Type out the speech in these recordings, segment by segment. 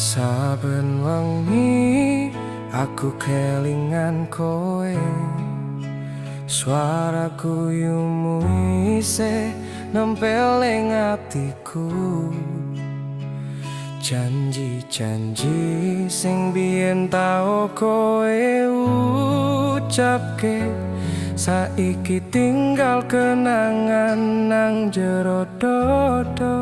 Saben wengi aku kelingan kowe. Suara guyumu isih nempel ing atiku. Janji-janji sing biyen tau kowe ucapke, saiki tinggal kenangan nang jero dodo.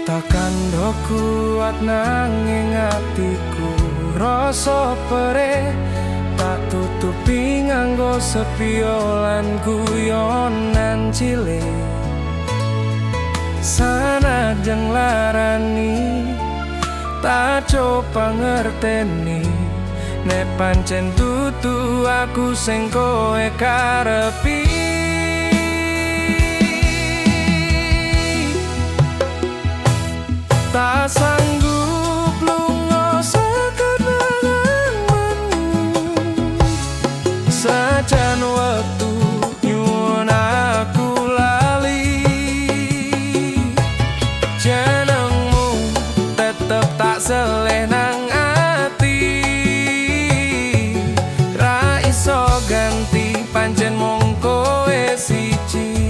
Tak kandha kuat nanging atiku rasa perih. Tak tutupi nganggo sepiolan guyonan cilik. Sanajan larani tak coba ngerteni, nek pancen dudu aku sing kowe karepi. Tak sanggup lunga saka kenanganmu, senajan wektu nyuwun aku lali. Jenengmu tetep tak seleh nang ati, ra iso ganti pancen mung kowe siji.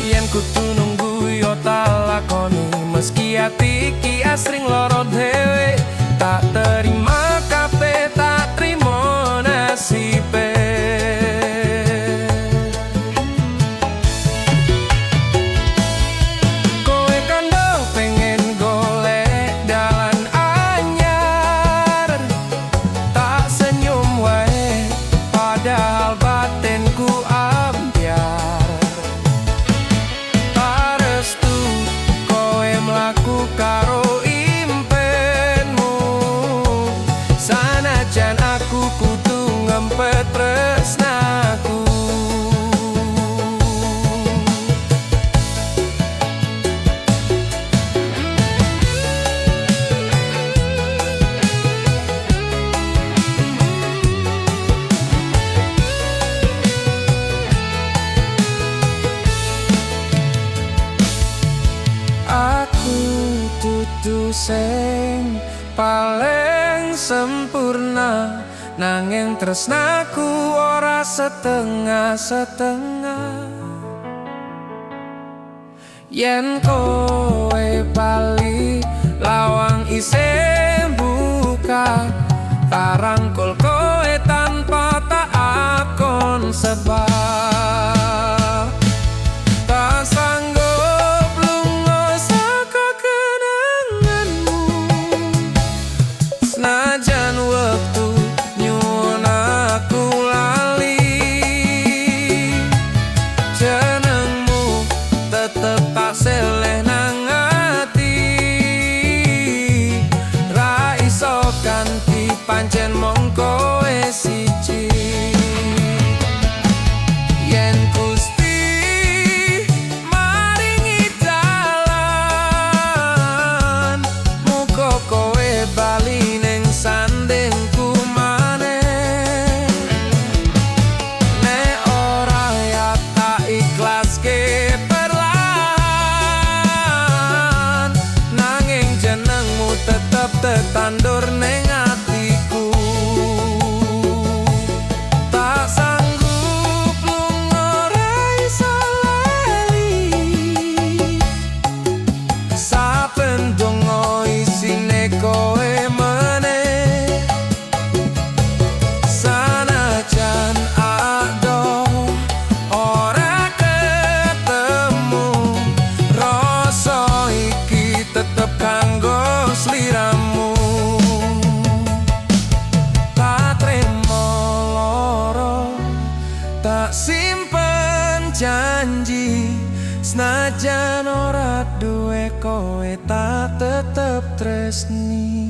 Yen kudu nunggu yo tak lakoni, meski ati iki asring lara dhewe. Tak terima kabeh, tak trimo nasibe. Kowe kandha pengen golek dalan anyar, tak senyum wae padahal batinku ambyar. Tarestu kowe mlaku karo impenmu, sanajan aku kudu ngempet tresnaku. Aku dudu sing paling sempurna, nanging tresnaku ora setengah-setengah. Yen kowe bali lawang isih buka, tak rangkul kowe tanpa tak akon sebab. Tak sanggup lunga saka kenanganmu, senajan wektu nyuwun aku lali. Jenengmu tetep tak seleh nang ati, ra iso ganti pancen mung kowe siji. Yen Gusti maringi dalan, muga kowe bali ning sandingku maneh. Nek ora ya tak ikhlaske perlahan, nanging jenengmu tetep tetandur ning atiku. Tak sanggup lunga ra iso lali, saben donga isine kowe meneh. Sanajan adoh ora ketemu, rasa iki tetep kanggo sliramu. Tak trimo lara, tak simpen janji, senajan ora duwe kowe tak tetep tresni.